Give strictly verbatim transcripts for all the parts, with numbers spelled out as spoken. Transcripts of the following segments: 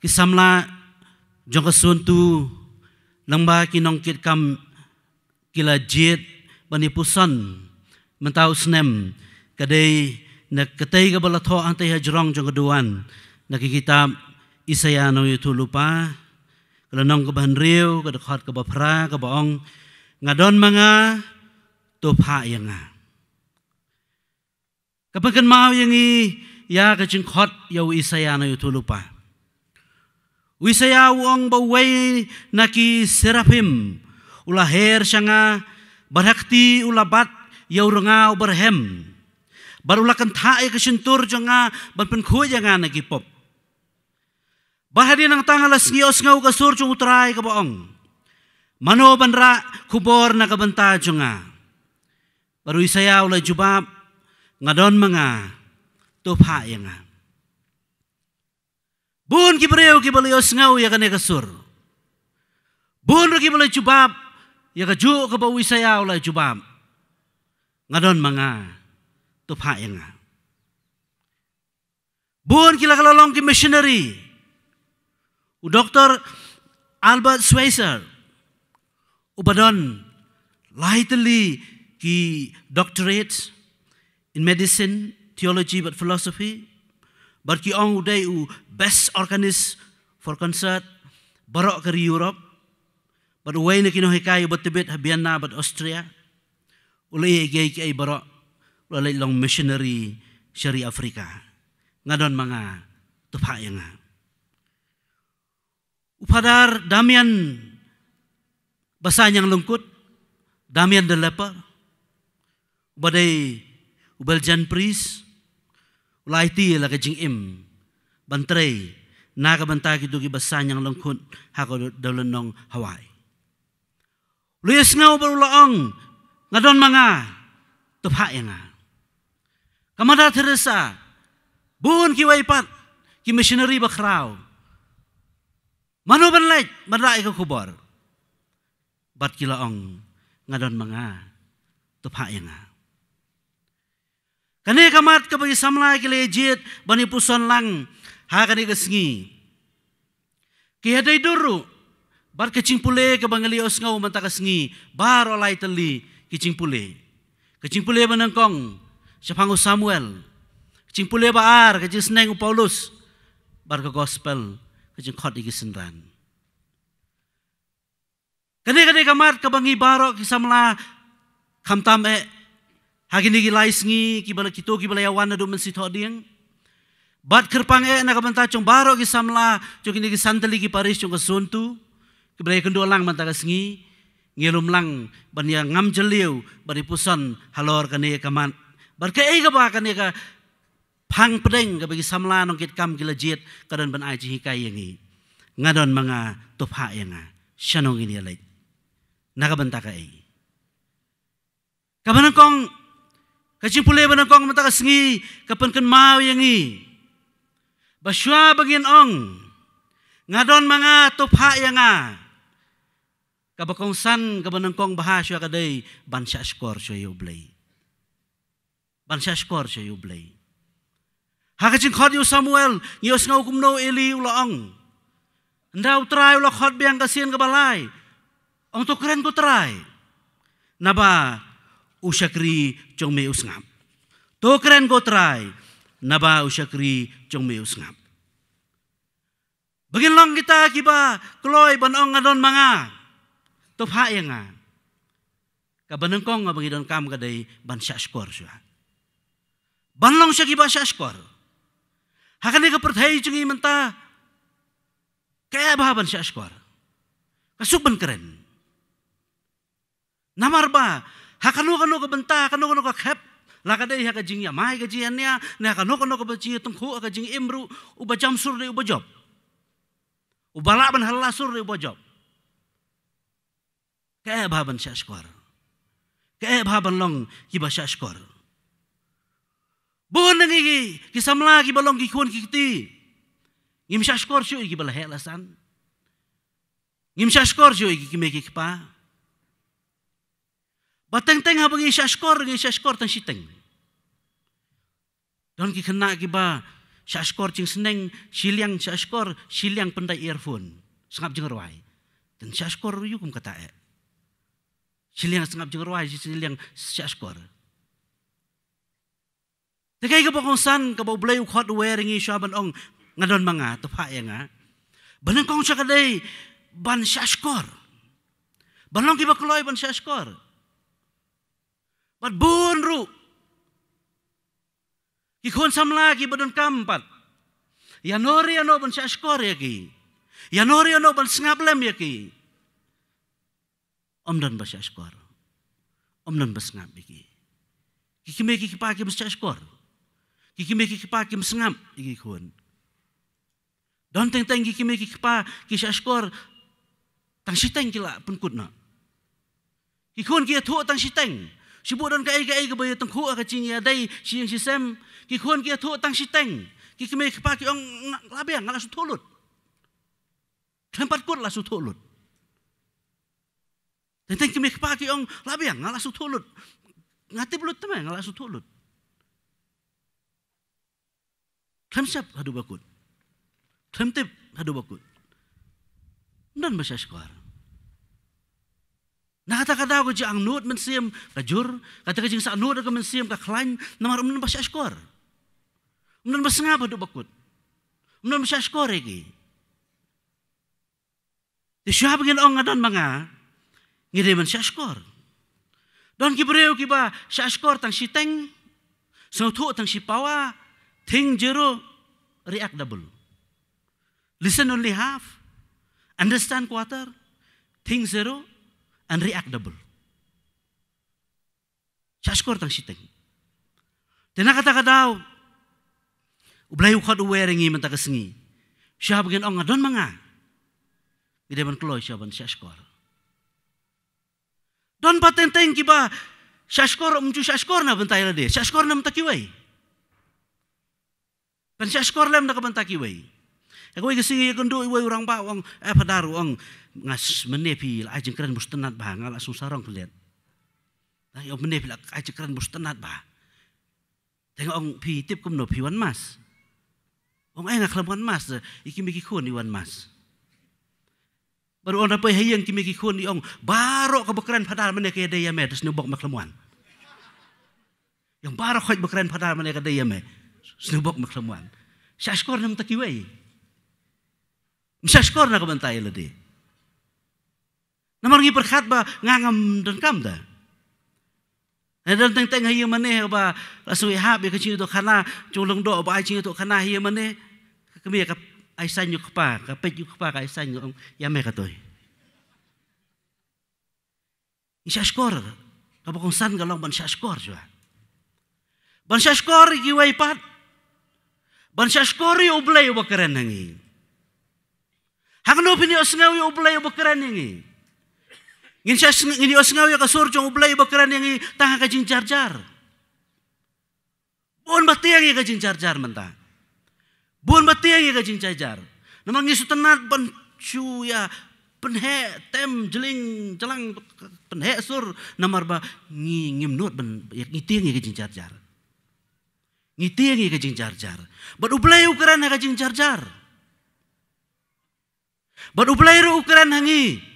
Ki samla jong ka Sontu, lyngba ki nongkitkam ki la jied ban ïa puson mynta u snem, ka dei na katei kaba la thoh hangtei ha jrong jong ka duwan, na ki kitab Isaïah nongïathuhlypa, ka lynnong kaba hynriew, ka dkhot kaba phra, kaba ong, "Nga don ma nga, to phah ïa nga." Ka pynkynmaw ïa ngi ïa ka jingkhot ïa u Isaïah nongïathuhlypa. U Isaïah u ong ba uwei na ki seraphim u la her sha nga, bad ha kti u la bat ïa u rnga uba rhem, bad u la kynthah ïa ka shyntur jong nga ban pynkhuid ïa nga na ki pop. Bad hadien nangta nga la sngew, sngew ka sur jong U Trai kaba ong, "Mano ban rah khubor na ka bynta jong nga?" Bad u Isaïah u la jubab, "Nga don ma nga, to phah ïa nga." Bun ki briew kiba la ïohsngew ïa kane ka sur. Bun ruh kiba la jubab ïa kajuh kaba u Isaïah u la jubab, "Nga don ma nga, to phah ïa nga." Bun ki la, ka la long ki missionary. U Doktor Albert Schweitzer, uba don lai tylli ki doctorate in medicine, theology bad philosophy, bad ki ong u dei u best organist for concert baroh ka ri Europe, bad uwei na ki nonghikai uba tbit ha Vienna bad Austria. U la ïa kiei kiei baroh, u la leit long missionary sha ri Africa. Nga don ma nga, to phah ïa nga. U Father Damien Basaiawmoit Lyngkut, Damien the Leper, uba dei u Belgian priest, u la aiti la ka jingim ban trei na ka bynta kito kiba saiawmoit lyngkut ha ka dewlynnong Hawaii. U la ïohsngew bad u la ong, "Nga don ma nga, to phah ïa nga." Ka Mother Teresa, bun kiwei pat ki missionary bakhraw, mano ban leit ban rah ïa ka khubor? Bad ki la ong, "Nga don ma nga, to phah ïa nga." Kane ka mat kaba ki samla ki la jied ban ïa puson lang ha kane ka sngi, ki ïadei dur ruh bad ka jingpule kaba ngi la ïohsngew mynta ka sngi, baroh lai tylli ki jingpule. Ka jingpule banyngkong shaphang u Samuel, ka jingpule ba ar, ka jingsneng u Paulus, bad ka gospel, ka jingkhot ïa ki synran. Kane, kane ka mat kaba ngi baroh ki samla, khamtam eh ha kine ki lai sngi kiba la, kito kiba la ïa wan naduh mynsithohdieng, bad kyrpang eh na ka bynta jong baroh ki samla jong kine ki san tylli ki parish jong ka Sontu kiba la ïakynduh lang mynta ka sngi, ngi lum lang ban ïa ngam jylliew bad ïa puson halor kane ka mat. Bad kaei kaba kane ka phang pdeng kaba ki samla nongkitkam ki la jied ka don ban ai jinghikai ïa ngi. Nga don ma nga, to phah ïa nga. Shano ngin ïa leit? Na ka bynta kaei? Kaba nyngkong, ka jingpule banyngkong mynta ka sngi ka pynkynmaw ïa ngi ba shuwa ba ngin ong, "Nga don ma nga, to phah ïa nga," kaba kongsan, kaba nyngkong bha shuwa ka dei ban shahshkor shuwa ïa U Blei. Ban shahshkor sha U Blei. Ha ka jingkhot ïa u Samuel, ngi ïohsngew kumno u Eli u la ong. Ynda U Trai u la khot biang ka sien kaba lai, ong, "To kren ko Trai, naba u shakri jong me u sngap. To kren ko Trai, naba u shakri jong me u sngap." Ba ngin long kita kiba kloi ban ong, "Nga don ma nga, to phah ïa nga." Kaba nyngkong kaba ngi donkam ka dei ban shahshkor shuwa. Ban long sha kiba shahshkor. Ha kane ka pyrthei jong ngi mynta, ka eh bha ban shahshkor. Ka suk ban kren. Namar ba ha kano kano ka bynta, kano kano ka khep, la ka dei ha ka jingïamai, ka jingïania, ne ha kano kano ka jingïatyngkhuh, ha ka jingim ruh, uba jam sur dei uba jop, uba lah ban halla sur dei uba jop. Ka eh bha ban shahshkor. Ka eh bha ban long kiba shahshkor. Bun na ngi ki, ki samla kiba long ki khun ki kti, ngim shahshkor shuh ïa kiba la heh la san. Ngim shahshkor shuh ïa ki kmie ki kpa. Ba teng teng haba ngi shahshkor, ngi shahshkor tang shiteng. Don ki khynnah kiba Shah shkor jingsneng, shiliang shah shkor, shiliang pyndait earphone. Sngap jingrwai. Te shah shkor ïa kum kata eh. Shiliang sngap jingrwai, shiliang shah shkor. Te kaei kaba kongsan kaba U Blei u khot u wer ïa ngi shuwa ban ong nga don ma nga, to phah ïa nga. Ba nyngkong sha ka dei ban shah shkor. Ban long kiba kloi ban shah shkor. Bad bun ruh ki khun samla kiba donkam pat. Ïano re ïano ban shah shkor ïa ki. Ïano re ïano ban sngap lem ïa ki. Ym don ba shah shkor. Ym don ba sngap ïa ki. Ki kmie ki kpa kim shah shkor. Ki kmie ki kpa kim sngap ïa ki khun. Don teng teng ki kmie ki kpa ki shah shkor. Tang shiteng ki la pynkut noh. Ki khun ki ïathuh tang shiteng. Shu bun don kaei kaei kaba ïatyngkhuh ha ka jingïadei shi ïing shi sem. Ki khun ki ïathuh tang shiteng. Ki kmie ki kpa ki ong nga la biang, nga la sngewthuh lut. Khlem pat kut la sngewthuh lut. Teng teng ki kmie ki kpa ki ong la biang, nga la sngewthuh lut. Nga tip lut te me, nga la sngewthuh lut. Khlem shep haduh ba kut. Khlem tip haduh ba kut. Ym don ba shah shkor. Na kata ka daw ka jingangnud mynsiem ka jur, kata ka jingsangnud ka mynsiem ka khlaiñ, namar ym don ba shah shkor. Ym don ba sngap haduh ba kut. Ym don ba shah shkor ïa ki. Te shuwa ba ngin ong nga don ma nga, ngi dei ban shah shkor. Don ki briew kiba shah shkor tang shiteng, sngewthuh tang shipawa, think zero, react double. Listen only half, understand quarter, think zero, and react double. Shah shkor tang shiteng. Te na kata ka daw U Blei u khot u wer ïa ngi mynta ka sngi. Shuwa ba ngin ong nga don ma nga, ngi dei ban kloi shuwa ban shah shkor. Don pat teng teng kiba shah shkor, ym ju shah shkor na bynta ïa lade, shah shkor na bynta kiwei. Pynshah shkor lem na ka bynta kiwei. Ha kawei ka sngi ïakynduh iwei u rangbah u ong, eh Phadar, u ong, nga s-, mynne phi la ai jingkren ba sngewtynnat bha, nga la sngewsarong khyndiat. Nga ong mynne phi la ai jingkren ba sngewtynnat bha. Te nga ong phi tip kumno phi wan mass? Ong ai nga khlem wan mass, ïa ki mei ki khun i wan mass. Baroh ong da poi ha ïing ki mei ki khun i ong baroh kaba kren Phadar mynne ka ïadei ïa me, te sngewbok me khlem wan. Ïa baroh khoit ba kren Phadar mynne ka dei ïa me, sngewbok me khlem wan. Shah shkor na bynta kiwei? Ym shah shkor na ka bynta ïa lade. Namar ngi pyrkhat ba nga ngam donkam da. Nga don teng teng ha ïing mane ba la sngewhap ïa ka jingïathuhkhana, jong lyngdoh ba ai jingïathuhkhana ha ïing mane. Ka kmie ka ai sign ïa u kpa, ka peit ïa u kpa ka ai sign ïa me katoi. Ngi shah shkor, kaba kongsan ka long ban shah shkor shuwa. Ban shah shkor ïa kiwei pat. Ban shah shkor ïa U Blei uba kren ha ngi. Hangno phin ïohsngew ïa U Blei uba kren ïa ngi? Ngin shah sngew, ngin ïohsngew ïa ka sur jong U Blei uba kren ïa ngi tang ha ka jingjarjar. Bun ba tieng ïa ka jingjarjar mynta. Bun ba tieng ïa ka jingjarjar. Namar ngi sngewtynnat ban shu ïa pynheh tem jling jlang, pynheh sur, namar ba ngi ngim nud ban, ngi tieng ïa ka jingjarjar. Ngi tieng ïa ka jingjarjar. Bad U Blei u kren ha ka jingjarjar. Bad U Blei ruh u kren ha ngi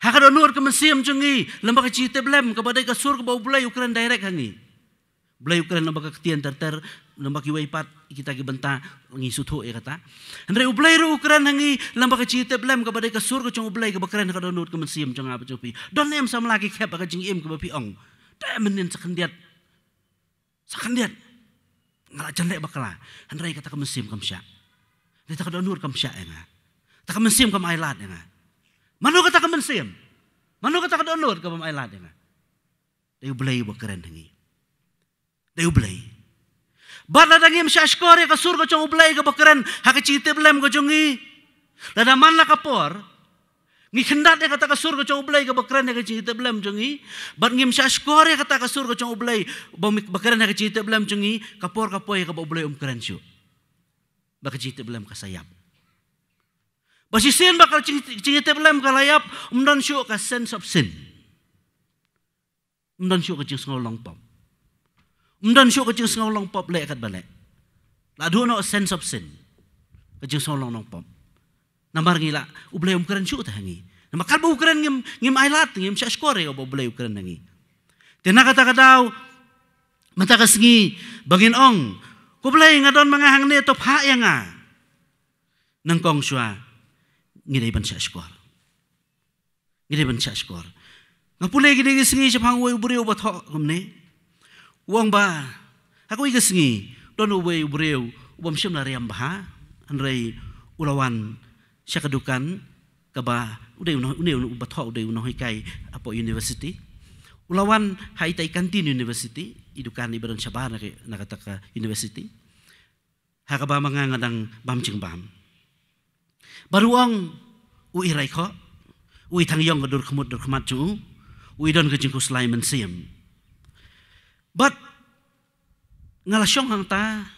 ha ka dohnud ka mynsiem jong ngi, lem bad ka jingtip lem kaba dei ka sur kaba U Blei u kren direct ha ngi. U Blei u kren lem bad ka ktien ter ter, lem bad kiwei pat kita ki bynta ngi sngewthuh ïa kata. Hynrei U Blei ruh u kren ha ngi lem bad ka jingtip lem kaba dei ka sur ka jong U Blei kaba kren ha ka dohnud ka mynsiem jong nga bad jong phi. Don em samla ki khep ha ka jingim kaba phi ong, te mynnin sa khyndiat, sa khyndiat nga la jan leh bakla, hynrei kata ka mynsiem kam shah. Hynrei kata ka dohnud kam shah ïa nga. Kata ka mynsiem kam ailad ïa nga. Mano kata ka mynsiem? Mano kata ka dohnud kaba ailad ïa nga? Dei U Blei uba kren ha ngi. Dei U Blei. Bad lada ngim shah shkor ïa ka sur ka jong U Blei kaba kren ha ka jingtip lem ka jong ngi, lada man la ka por ngi khyndat ïa kata ka sur ka jong U Blei kaba kren ha ka jingtip lem jong ngi, bad ngim shah shkor ïa kata ka sur ka jong U Blei ba mi, ba kren ha ka jingtip lem jong ngi, ka por ka poi kaba U Blei um kren shuh. Ba ka jingtip lem ka sa ïap. Ba shisien ba ka jing, jingtip lem ka la ïap, um don shuh ka sense of sin. Um don shuh ka jingsngew long pop. Um don shuh ka jingsngew long pop leh katba leh. La duh noh sense of sin. Ka jingsngew long nongpop. Namar ngi la, U Blei um kren shuh te ha ngi. Namar katba u kren ngim, ngim ailad, ngim shah shkor ïa ba U Blei u kren ha ngi. Te na kata ka daw, mynta ka sngi, ba ngin ong, "Ko Blei, nga don ma nga hangne, to phah ïa nga." Nyngkong shuwa, ngi dei ban shah shkor. Ngi dei ban shah shkor. Nga pule kine ki sngi shaphang uwei u briew uba thoh kumne. U ong ba, ha kawei ka sngi, don uwei u briew, ubym shym la riam bha, hynrei u la wan sha ka dukan, kaba, u dei u nong-, une uba thoh u dei u nonghikai hapoh university. U la wan ha ita i canteen university, i dukan iba don shabar na ka, na kata ka university. Ha kaba ma nga nga dang bam jingbam. Bad u ong, u i raikhoh, u i thang ïong ka dur khmut dur khmat jong u, u i don ka jingkhuslai mynsiem. Bad nga la shong hangta,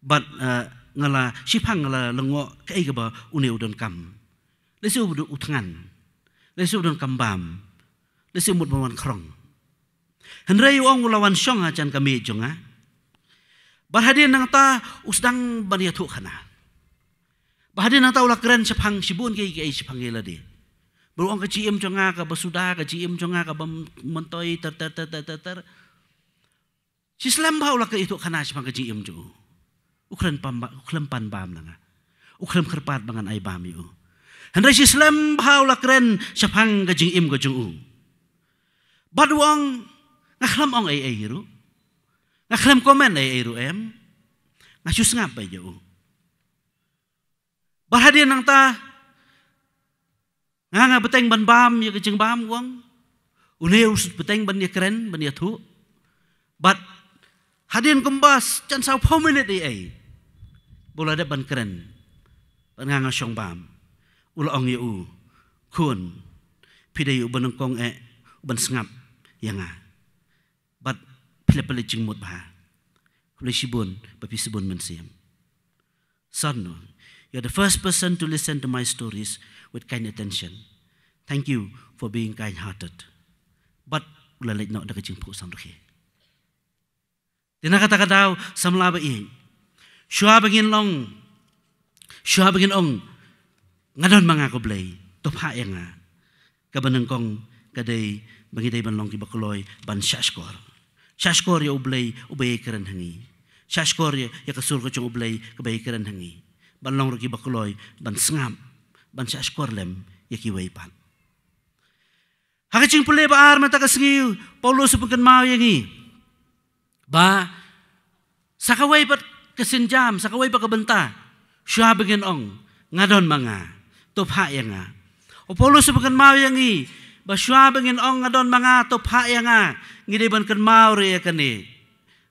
bad, eh, nga la shiphang, nga la lyngngoh kaei kaba une u donkam. Lehse u don u thngan. Lehse u donkam bam. Lehse u mut ban wan khrong. Hynrei u ong u la wan shong ha jan ka miej jong nga. Bad hadien nangta u sdang ban ïathuh khana. Bad hadien nangta u la kren shaphang shibun kiei kiei shaphang ïa lade. Bad u ong ka jingim jong nga kaba suda, ka jingim jong nga kaba myntoi, ter ter ter ter ter ter. Shi slem bha u la ïathuh khana shaphang ka jingim jong u. U khlem pan ba-, u khlem pan bam na nga. U khlem kyrpad ba ngan ai bam ïa u. Hynrei shi slem bha u la kren shaphang ka jingim ka jong u. Bad u ong, nga khlem ong ei ei ruh. Nga khlem comment ei ei ruh em. Nga shu sngap beit ïa u. Bad hadien nangta, nga, nga bteng ban bam ïa ka jingbam, u ong. Une u bteng ban ïakren, ban ïathuh. Bad hadien kumba jan saw phew minit ei ei, ba u la dep ban kren. Bad nga, nga shong bam. U la ong ïa u, "Khun, phi dei uba nyngkong eh uban sngap ïa nga. Bad phi la pynleit jingmut bha. Khublei shibun ba phi shibun mynsiem." Son, you're the first person to listen to my stories with kind attention. Thank you for being kind-hearted. Bad u la leit noh da ka jingphuh samrkhie. Te na kata ka daw, samla ba ïeit, shuwa ba ngin long, shuwa ba ngin ong, "Nga don ma nga ko Blei, to phah ïa nga." Kaba nyngkong ka dei ba ngi dei ban long kiba kloi ban shah shkor. Shah shkor ïa U Blei uba ïai kren ha ngi. Shah shkor ïa, ïa ka sur ka jong U Blei kaba ïai kren ha ngi. Ban long ruh kiba kloi ban sngap, ban shah shkor lem ïa kiwei pat. Ha ka jingpule ba ar mynta ka sngi, Paulus u pynkynmaw ïa ngi ba sa kawei pat ka sienjam, sa kawei pat ka bynta, shuwa ba ngin ong, "Nga don ma nga, to phah ïa nga." U Paulus u pynkynmaw ïa ngi ba shuwa ba ngin ong, "Nga don ma nga, to phah ïa nga," ngi dei ban kynmaw ruh ïa kane,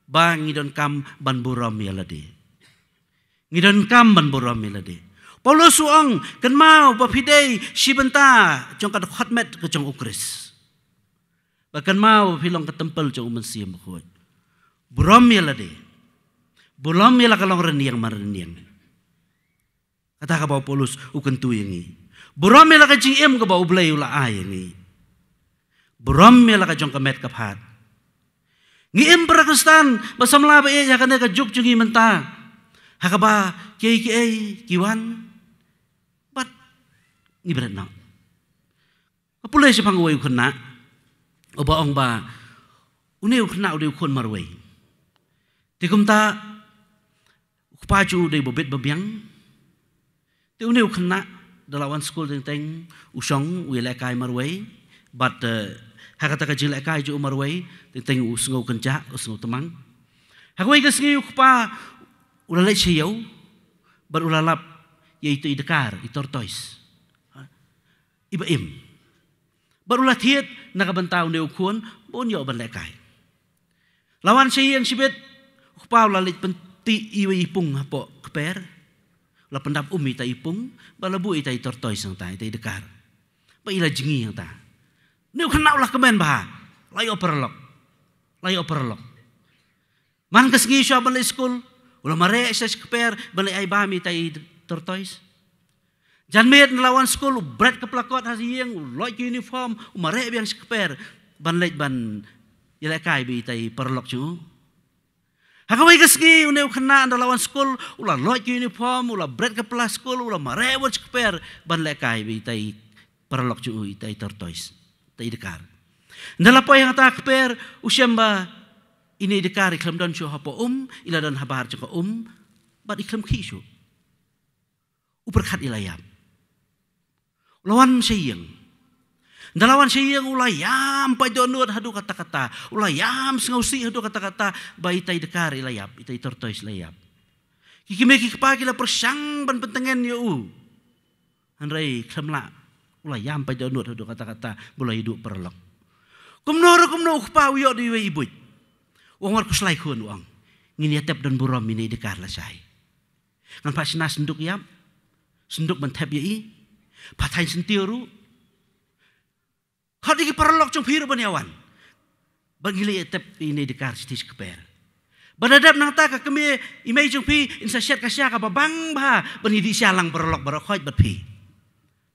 ba ngi donkam ban burom ïa lade. Ngi donkam ban burom ïa lade. Paulus u ong, "Kynmaw ba phi dei shi bynta jong ka dkhot met ka jong U Khrist. Ba kynmaw ba phi long ka templ jong U Mynsiem Bakhuid. Burom ïa lade. Burom ïa la ka long rynïeng man rynïeng." Kata kaba u Paulus u kyntu ïa ngi. Burom ïa la ka jingim kaba U Blei u la ai ïa ngi. Burom ïa la ka jong ka met ka phad. Ngi im para Khristan ba samla ba ïeit ha kane ka juk jong ngi mynta, ha kaba kiei kiei ki wan bad ngi bret noh. Nga pule shaphang uwei u khynnah uba ong ba une u khynnah u dei u khun marwei. Te kumta u kpa jong u u dei ba bit ba biang. Te une u khynnah da la wan skul teng teng u shong u ïalehkai marwei. Bad, eh, ha kata ka jinglehkai jong u marwei, teng teng u sngew kynjah, u sngew tmang. Ha kawei ka sngi u kpa u la leit sha ïew bad u la lap ïa ito i dkar, i tortoise. Ha? Iba im. Bad u la thied na ka bynta une u khun ba un ïoh ban lehkai. La wan sha ïing shibit, u kpa u la leit pyntih iwei i pung hapoh kper. La pyndap um ita i pung, bad la buh ita i tortoise hangta, ita i dkar. Bad i la jngi hangta. Une u khynnah u la kmen bha, la ïoh paralok. La ïoh paralok. Man ka sngi shuwa ban leit skul, u la mareh sha kper ban leit ai bam ita i tortoise. Janmiet na la wan skul, u bret ka plakot ha ïing, u loit ka uniform, u mareh biang sha kper ban leit ban ïalehkai bad ita i paralok jong u. Ha kawei ka sngi une u khynnah ynda la wan skul, u la loit ka uniform, u la bret ka pla skul, u la mareh wat sha kper ban lehkai bad itai paralok jong u, itai tortoise, itai i dkar. Ynda la poi hangta ha kper, u shem ba ine i dkar i khlem don shuh hapoh um, i la don habar jong ka um, bad i khlem khih shuh. U pyrkhat i la ïap. U la wan sha ïing. Ynda la wan sha ïing u la ïam pait dohnud haduh katta katta. U la ïam sngewsih haduh katta katta ba itai i dkar i la ïap, itai i tortoise i la ïap. Ki kmie ki kpa ki la pyrshang ban pyntngen ïa u. Hynrei khlem lah. U la ïam pait dohnud haduh katta katta ba u la ïoh paralok. Kumno ruh kumno u kpa u ïoh da iwei i buit. U ong, wat khuslai khun, u ong. Ngin ïa tep don burom ine i dkar lashai. Ngan phah shna synduk ïap, synduk ban thep ïa i, phah thaiñ syntiew ruh. Khot ïa ki paralok jong phi ruh ban ïa wan. Bad ngi leit ïa tep ine i dkar shithi shi kper. Bad da dep nangta ka kmie i mei jong phi in sa shet ka sha kaba bang bha ban ïa dih sha lang paralok baroh khoit bad phi.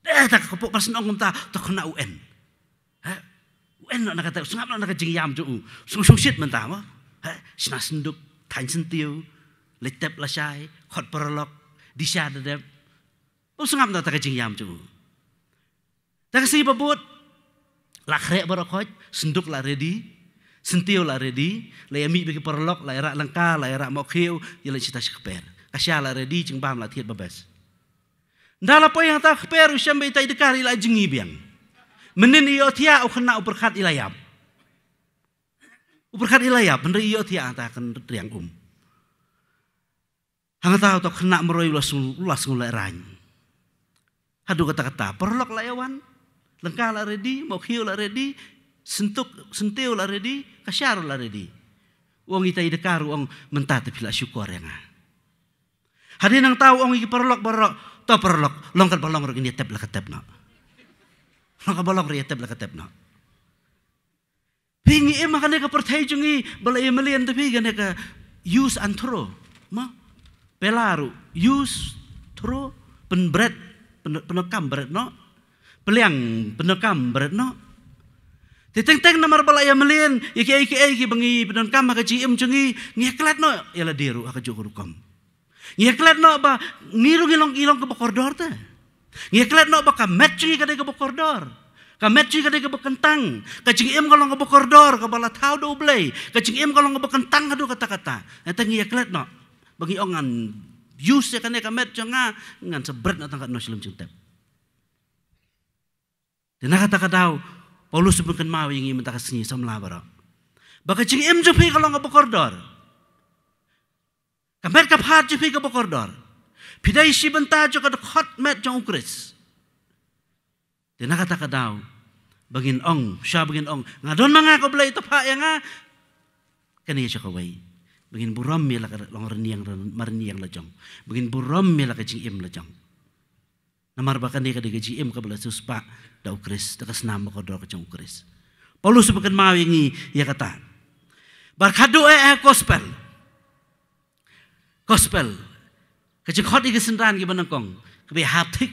Dei ta ka kpoh ba sngewthuh kumta, to khynnah u en. Ha? U en noh na kata, u sngap noh na ka jingïam jong u. Sngewsih shit mynta mo. Ha? Shna synduk, thaiñ syntiew, leit tep lashai, khot paralok, dih sha da dep. U sngap noh na ka jingïam jong u. Ta ka sngi ba bud, la khreh baroh khoit, synduk la ready, syntiew la ready, la ïa mih bad ki paralok, la ïa rah lyngkha, la ïa rah mohkhiew, ïa leit shata sha kper. Ka sha la ready, jingbam la thied ba best. Ynda la poi hangta ha kper u shem ba itai i dkar i la jngi biang. Mynnin i ïohthiah u khynnah u pyrkhat i la ïap. U pyrkhat i la ïap, hynrei i ïohthiah hangta ha ka riang um. Hangta uto u khynnah marwei u la sngew, u la sngew lehraiñ. Haduh katta katta, paralok la ïa wan. Lyngkha la ready, mohkhiew la ready, synduk, syntiew la ready, ka sha ruh la ready. U ong itai i dkar u ong mynta te phi la shukor ïa nga. Hadien nangta u ong ïa ki paralok baroh, to paralok, long katba long ruh ngin ïa tep la ka tep noh. Long katba long ruh ïa tep la ka tep noh. Phi, ngi im ha kane ka pyrthei jong ngi ba la ïa mlien te phi, kane ka use and throw. Mo? Pela ruh, use, throw, pynbret, pyn-, pyndonkam bret noh. Pliang, pyndonkam bret noh. Te teng teng namar ba la ïa mlien ïa kiei kiei kiba ngi pyndonkam ha ka jingim jong ngi, ngi ïa klet noh ïa lade ruh ha kajuh ka rukom. Ngi ïa klet noh ba ngi ruh ngi long, ngi long kiba kordor te. Ngi ïa klet noh ba ka met jong ngi ka dei kaba kordor. Ka met jong ngi ka dei kaba kyntang. Ka jingim ka long kaba kordor, kaba la thaw da U Blei. Ka jingim ka long kaba kyntang haduh katta katta. Nangta ngi ïa klet noh ba ngi ong ngan use ïa kane ka met jong nga, ngan sa bret noh tang katno shi lem jingtep. Te na kata ka daw, Paulus u pynkynmaw ïa ngi mynta ka sngi samla baroh, ba ka jingim jong phi ka long kaba kordor. Ka met ka phad jong phi kaba kordor. Phi dei shi bynta jong ka dkhot met jong U Khrist. Te na kata ka daw, ba ngin ong, sha ba ngin ong, nga don ma nga ko Blei, to phah ïa nga. Kane sha kawei, ba ngin burom ïa la ka long rynïeng, marynïeng la jong. Ba ngin burom ïa la ka jingim la jong. Namar ba kane ka dei ka jingim kaba la siewspah da U Khrist, da ka snam ba kordor ka jong U Khrist. Paulus u pynkynmaw ïa ngi ïa kata. Bad khatduh eh, eh, gospel. Gospel. Ka jingkhot ïa ki synran kiba nyngkong, kaba ïahap thik,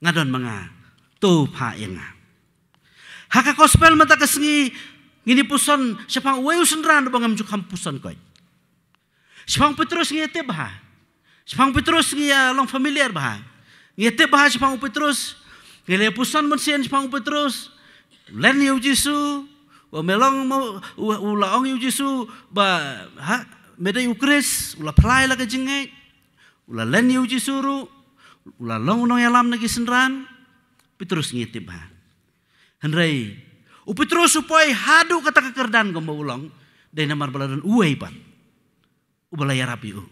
nga don ma nga, to phah ïa nga. Ha ka gospel mynta ka sngi, ngin ïa puson shaphang uwei u synran uba ngam ju kham puson koit. Shaphang u Petrus ngi ïa tip bha. Shaphang u Petrus ngi ïa long familiar bha. Ngi ïa tip bha shaphang u Petrus. Ngi la ïa puson mynsiem shaphang u Petrus. U len ïa u Jisu. U me long mo, u, u la ong ïa u Jisu ba, ha, me dei U Khrist, u la phla ïa la ka jingngeit. U la len ïa u Jisu ruh. U la long u nongïalam na ki synran. Petrus ngi ïa tip bha. Hynrei u Petrus u poi haduh kata ka kyrdan kumba u long, dei namar ba la don uwei pat uba la ïarap ïa u.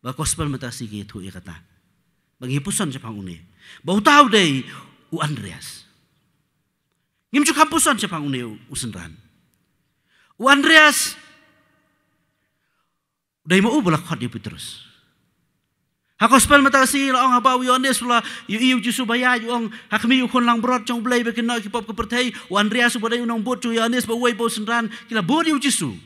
Ba gospel mynta ka sngi ka ïathuh ïa kata, ba ngi ïa puson shaphang une. Ba uta u dei u Andreas. Ngim ju kham puson shaphang une u, u synran. U Andreas, u dei ma u ba la khot ïa u Petrus. Ha gospel mynta ka sngi la ong haba u Ïoannis u la ïohi ïa u Jisu ba ïaid, u ong, ha khmih ïa u khun langbrot jong U Blei ba kin noh ïa ki pop ka pyrthei. U Andreas uba dei u nongbud jong u Ïoannis bad uwei pat u synran, ki la bud ïa u Jisu.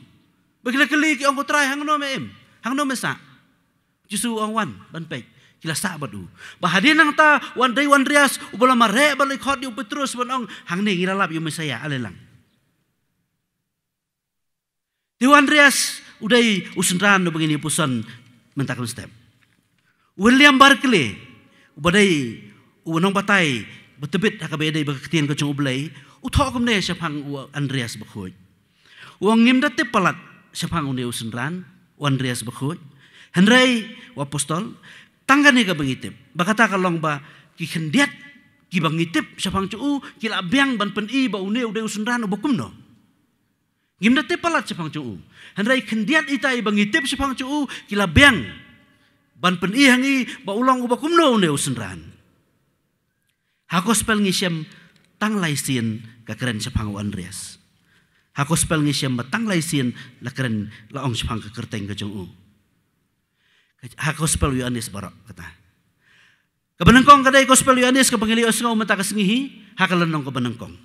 Ba ki la kylli, ki ong, ko Trai, hangno me im? Hangno me sah? U Jisu u ong, wan ban peit. Ki la sah bad u. Ba hadien nangta, u An-, dei u Andreas uba la mareh bad la khot ïa u Petrus ban ong, hangne ngi la lap ïa u Messaïah, ale lang. Te u Andreas, u dei u synran uba ngin ïa puson mynta ka step. William Barclay, uba dei u nongbatai ba tbit ha kaba ïadei bad ka ktien ka jong U Blei, u thoh kumne shaphang u Andreas bakhuid. U ong ngim da tip palat shaphang une u synran, u Andreas bakhuid. Hynrei u apostol, tang kane kaba ngi tip, ba kata ka long ba ki khyndiat kiba ngi tip shaphang jong u ki la biang ban pyni ba une u dei u synran uba kumno. Ngim da tip palat shaphang jong u. Hynrei khyndiat ita iba ngi tip shaphang jong u ki la biang ban pyni ha ngi ba u long uba kumno une u synran. Ha gospel ngi shem tang lai sien ka kren shaphang u Andreas. Ha gospel ngi shem ba tang lai sien la kren, la ong shaphang ka kyrteng ka jong u. Ha gospel u Ïoannis baroh kata. Kaba nyngkong ka dei gospel u Ïoannis kaba ngi la ïohsngew mynta ka sngi hi, ha ka lynnong kaba nyngkong.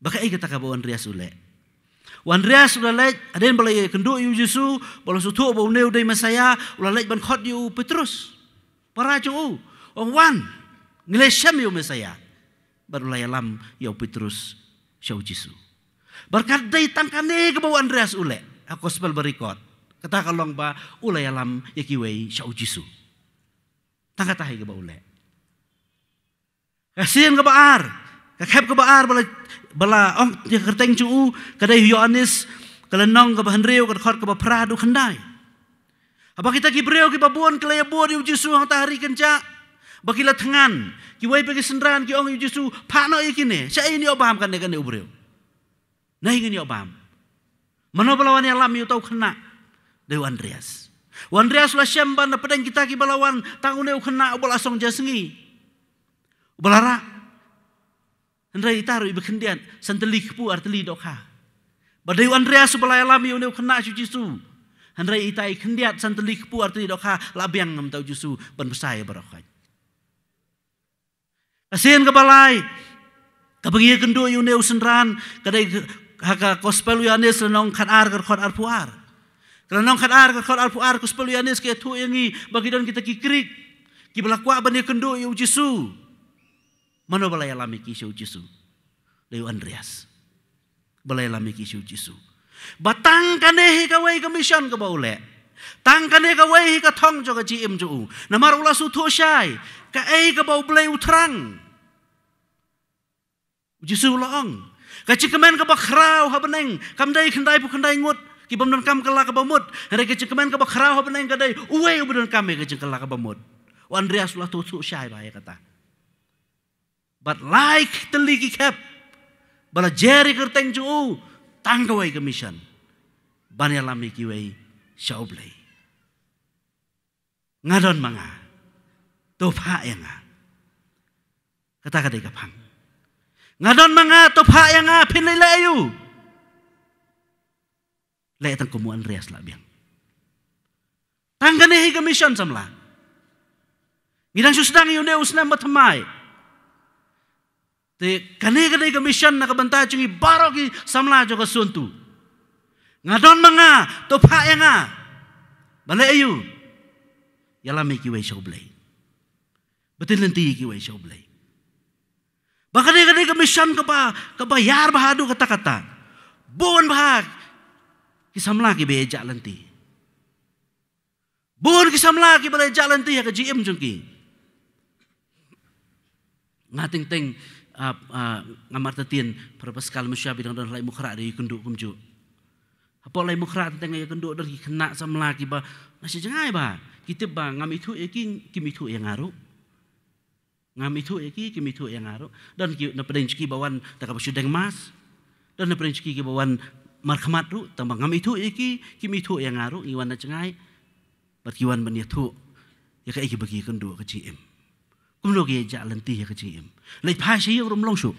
Ba kaei kata kaba u Andreas u leh? U Andreas u la leit, hadien ba la ïakynduh ïa u Jisu, ba la sngewthuh ba une u dei Messaïah, u la leit ban khot ïa u Petrus, para jong u. Ong wan, ngi la shem ïa u Messaïah. Bad u la ïalam ïa u Petrus sha u Jisu. Bad ka dei tang kane kaba u Andreas u leh, ha gospel ba record. Kata ka long ba u la ïalam ïa kiwei sha u Jisu. Tang kata hi kaba u leh. Ka sien kaba ar, ka khep kaba ar ba la, ba la ong ïa ka kyrteng jong u, ka dei Ïoannis, ka lynnong kaba hynriew, ka dkhot kaba phra haduh khyndai. Haba kita ki briew kiba bun ki la ïabud ïa u Jisu hangta ha ri kynjah, ba ki la thngan, kiwei pat ki synran ki ong ïa u Jisu, phah noh ïa kine, shaei ngin ïoh bam kane kane u briew. Naei ngin ïoh bam? Mano ba la wan ïalam ïa uta u khynnah? Dei u Andreas. U Andreas u la shem ba na pdeng kita kiba la wan, tang une u khynnah uba la song ja sngi, uba la rah. Hynrei ita ruh iba khyndiat, san tylli kpu ar tylli dohkha. Ba dei u Andreas uba la ïalam ïa une u khynnah sha u Jisu. Hynrei ita i khyndiat, san tylli kpu ar tylli dohkha, la biang namar uta u Jisu ban bsa ïa baroh khoit. Ka sien kaba lai, kaba ngi ïakynduh ïa une u synran, ka dei ha ka gospel u Ïoannis lynnong khatar, ka dkhot arphew ar. Ka lynnong khatar, ka dkhot arphew ar, gospel u Ïoannis ka ïathuh ïa ngi ba ki don kita ki Grik kiba la kwah ban ïakynduh ïa u Jisu. Mano ba la ïalam ïa ki sha u Jisu? Dei u Andreas. Ba la ïalam ïa ki sha u Jisu. Ba tang kane hi kawei ka mission kaba u leh. Tang kane kawei hi ka thong jong ka jingim jong u. Namar u la sngewthuh shai kaei kaba U Blei u thrang. U Jisu u la ong, ka jingkmen kaba khraw ha bneng kam dei khyndaiphew khyndai ngut ki bym donkam kylla kaba mut. Hynrei ka jingkmen kaba khraw ha bneng ka dei uwei uba donkam ïa ka jingkylla kaba mut. U Andreas u la sngewthuh shai bha ïa kata. Bad lai tylli ki khep ba la jer ïa ka kyrteng jong u, tang kawei ka mission, ban ïalam ïa kiwei sha U Blei. Nga don ma nga, to phah ïa nga. Kata ka dei ka phang. Nga don ma nga, to phah ïa nga, phin leit leh aïu? Leh tang kum u Andreas la biang. Tang kane hi ka mission samla. Ngi dang shu sdang ïa une u snem ba thymmai. Te kane ka dei ka mission na ka bynta jong ngi baroh ki samla jong ka Sotu. Nga don ma nga, to phah ïa nga. Ban leh aïu? Ïalam ïa kiwei sha U Blei. Batai lynti ïa kiwei sha U Blei. Ba ka dei, ka dei ka mission kaba, kaba ïar bha haduh katta katta. Bun bha ki samla kiba ïa jah lynti. Bun ki samla kiba la ïa jah lynti ha ka jingim jong ki. Nga teng teng, ah, ah, nga martatien, para Paskal Moshabi dang don ha Laitumkhrah da ïakynduh kumjuh. Hapoh Laitumkhrah teng teng ïakynduh don ki khynnah samla kiba nga shu jngai bha. Ki tip ba ngam ithuh ïa ki, kim ithuh ïa nga ruh. Ngam ithuh ïa ki, kim ithuh ïa nga ruh. Don ki na pdeng jong ki ba wan da kaba shu deng mask. Don na pdeng jong ki kiba wan markhmat ruh, tang ba ngam ithuh ïa ki, kim ithuh ïa nga ruh, ngi wan na jngai. Bad ki wan ban ïathuh ïa kaei kaba ki ïakynduh ha ka jingim. Kumno ki ïa jah lynti ha ka jingim. Leit phai sha ïing ruh ym long shuh.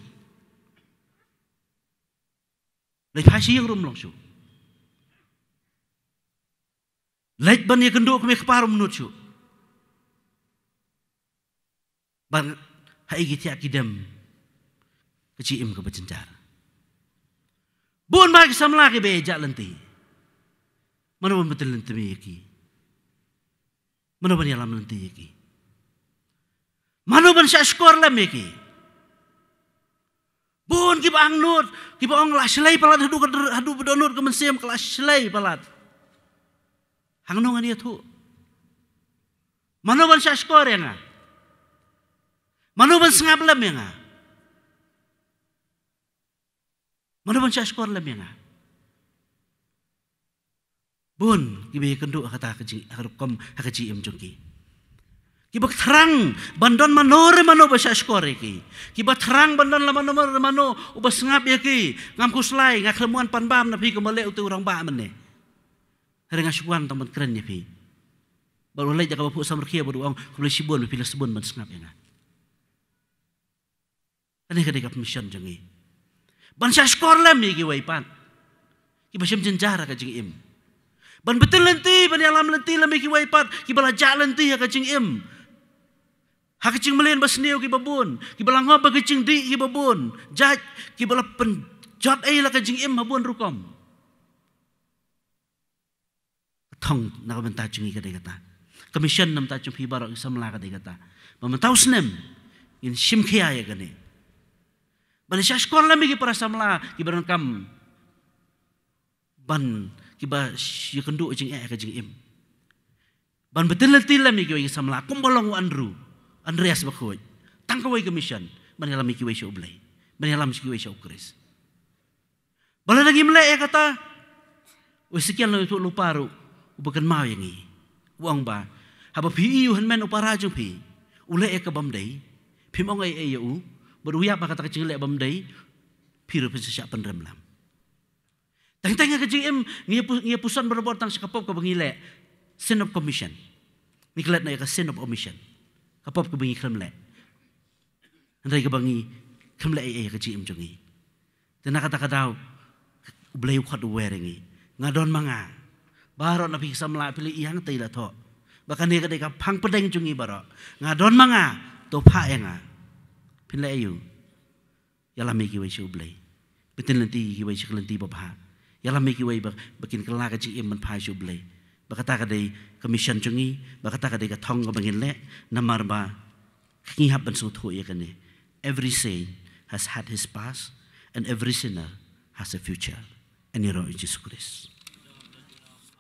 Leit phai sha ïing ruh ym long shuh. Leit ban ïakynduh kmie kpa ruh ym nud shuh. Bad haei ki thiah ki dem, ka jingim kaba jynjar. Bun bha ki samla kiba ïa jah lynti. Mano ban batai lynti ïa ki? Mano ban ïalam lynti ïa ki? Mano ban shah shkor lem ïa ki? Bun kiba angnud, kiba ong la shlei palat haduh ka dr-, haduh ba dohnud ka mynsiem ka la shlei palat. Hangno ngan ïathuh? Mano ban shahshkor ïa nga? Mano ban sngap lem ïa nga? Mano ban shahshkor lem ïa nga? Bun kiba ïakynduh ha kata ka jing, ha ka rukom, ha ka jingim jong ki. Kiba thrang ban don mano re mano ba shahshkor ïa ki. Kiba thrang ban don la mano re mano uba sngap ïa ki. Ngam khuslai, nga khlem wan pan bam na phi kumba leh utu u rangbah mynne. Hynrei nga shu wan tang ban kren ïa phi. Bad u leit da kaba phuh samrkhie bad u ong, khublei shibun ba phi la sbun ban sngap ïa nga. Kane ka dei ka mission jong ngi. Ban shahshkor lem ïa kiwei pat kiba shem jynjar ha ka jingim. Ban btin lynti, ban ïalam lynti lem ïa kiwei pat kiba la jah lynti ha ka jingim. Ha ka jingmlien basniew kiba bun, kiba la ngop ha ka jingdih kiba bun. Jait kiba la pynjot ei la ka jingim ha bun rukom. Ka thong na ka bynta jong ngi ka dei kata. Ka mission na bynta jong phi baroh ki samla ka dei kata. Ba mynta u snem ngin shim khia ïa kane. Ban shahshkor lem ïa ki para samla kiba donkam ban, kiba ïakynduh jingeh ha ka jingim. Ban btin lynti lem ïa kiwei ki samla kumba long u Andrew, Andreas Bakhuid. Tang kawei ka mission, ban ïalam ïa kiwei sha U Blei, ban ïalam ïa kiwei sha U Khrist. Ba lada ngim leh ïa kata, u Esekiel u la ïathuh lypa ruh, u ba kynmaw ïa ngi. U ong ba, haba phi ïohi u hynmen u para jong phi u leh ïa ka bym dei, phim ong ei ei ïa u, bad u ïap ha kata ka jingleh bym dei, phi ruh phin sa shah pynrem lang. Teng teng ha ka jingim ngi ïa pu-, ngi ïa puson barabor tang sha ka pop kaba ngi leh, sin of commission. Ngi klet na ïa ka sin of omission, ka pop kaba ngi khlem leh. Hynrei kaba ngi khlem leh ei ei ha ka jingim jong ngi. Te na kata ka daw U Blei u khot u wer ïa ngi. Nga don ma nga. Baroh na phi ki samla phi la ïeng tei la thoh. Ba kane ka dei ka phang pdeng jong ngi baroh. Nga don ma nga. To phah ïa nga. Phin leh aïu? Ïalam ïa kiwei sha U Blei. Btin lynti ïa kiwei sha ka lynti babha. Ïalam ïa kiwei ba, ba kin kylla ka jingim ban phai sha U Blei. Ba kata ka dei ka mission jong ngi, ba kata ka dei ka thong kaba ngin leh, namar ba ngi hap ban sngewthuh ïa kane. Every saint has had his past and every sinner has a future. Ïaroh ïa u Jisu Khrist.